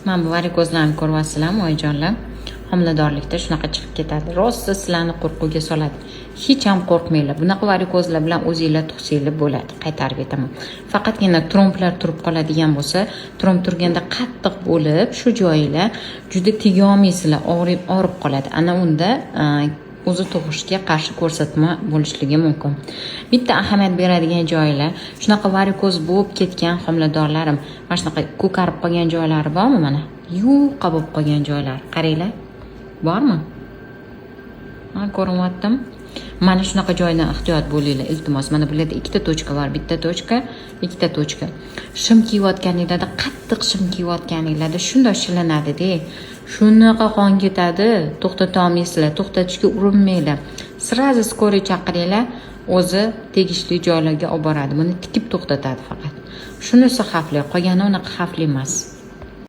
Mana bu varikozlarni ko'ryapsizlarmi, oyijonlar? Homiladorlikda shunaqa chiqib ketadi. Rosa sizlarni qo'rquvga soladi. Hech ham qo'rqmanglar. Bunaqa varikozlar bilan o'zinglar tug'sanglar bo'ladi. Qaytarib aytaman. Faqatgina tromblar turib qoladigan bo'lsa, tromb turganda qattiq bo'lib, shu joyinglar juda tegolmaysizlar, og'rib og'rib qoladi. Ana unda o'zi tug'ishga qarshi ko'rsatma bo'lishligi mumkin. Bitta ahamiyat beradigan joylar, shunaqa varikoz bo'lib ketgan homiladorlarim, mana shunaqa ko'karib qolgan joylari bormi mana? Yuqa bo'lib qolgan joylar. Qaranglar. Bormi? Ha, ko'rinyaptimi? Mana shunaqa joydan ehtiyot bo'linglar, iltimos. Mana bularda ikkita точка bor, bitta точка, ikkita точка. Shim kiyayotganinglarda, qattiq shim kiyayotganinglarda shundoq shilinadi-da. Shunaqa qon ketadi, to'xtata olmaysizlar, to'xtatishga urinmanglar. Сразу скорый chaqiringlar, o'zi tegishli joylarga olib boradi. Buni tikib to'xtatadi faqat. Shunisi xavfli, qolgani unaqa xavfli emas.